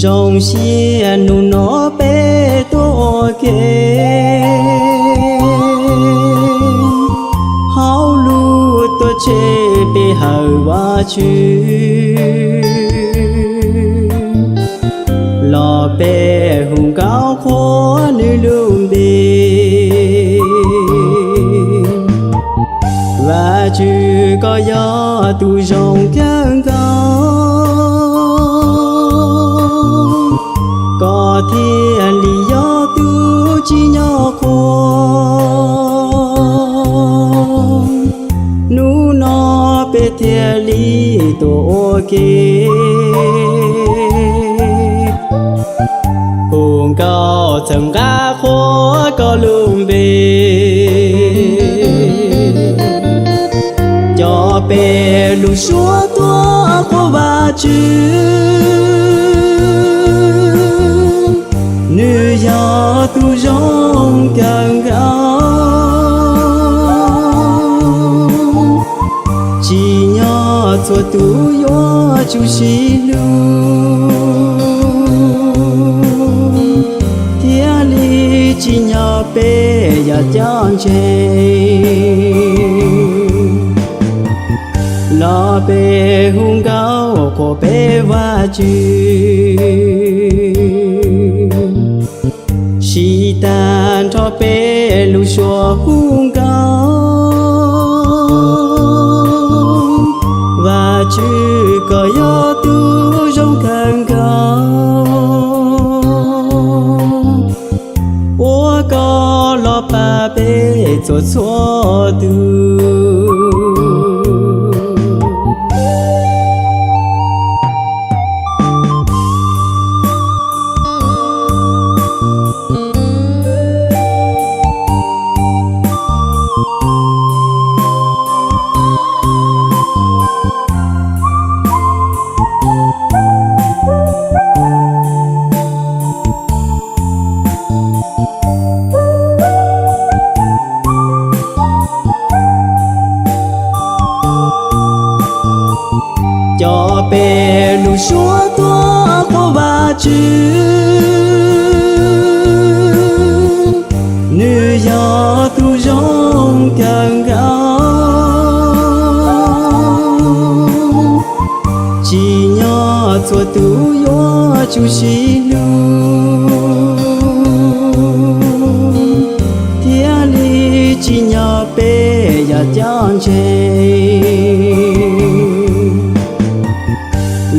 Zoo siab hnub no peb tuaj ua ke, hauv lub tuam tsev peb hawm Vajtswv, los peb hu nkauj qhuas nws lub npe. Vajtswv koj yog tus zoo kawg nkaus, koj thiaj li yog tus tsim nyog qhuas. Hnub no peb thiaj li tuaj ua ke, hu nkauj txhawb nqa qhuas koj lub npe. Coj peb lub suab tuaj qhuas Vajtswv, nws yog tus zoo kawg nkaus, tsim nyog txhua tus yuav tsum sib hlub, thiaj li tsim nyog peb yaj ceeb tsheej. Los peb hu nkauj qhuas peb Vajtswv, sib tag nrho peb lub suab hu nkauj. Vajtswv koj yog tus zoo kawg nkaus, ua koj los pab peb txhua txhua tus. Coj peb lub suab tuaj qhuas Vajtswv, nws yog tus zoo kawg nkaus, tsim nyog txhua tus yuav tsum sib hlub, thiaj li tsim nyog peb yaj ceeb tsheej.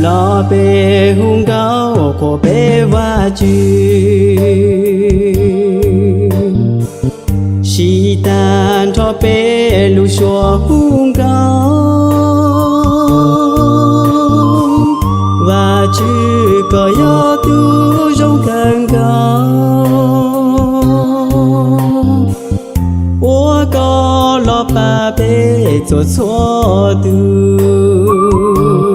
Los peb hu nkauj qhuas peb Vajtswv, sib tag nrho peb lub suab hu nkauj. Vajtswv koj yog tus zoo kawg nkaus, ua koj los pab peb txhua txhua tus.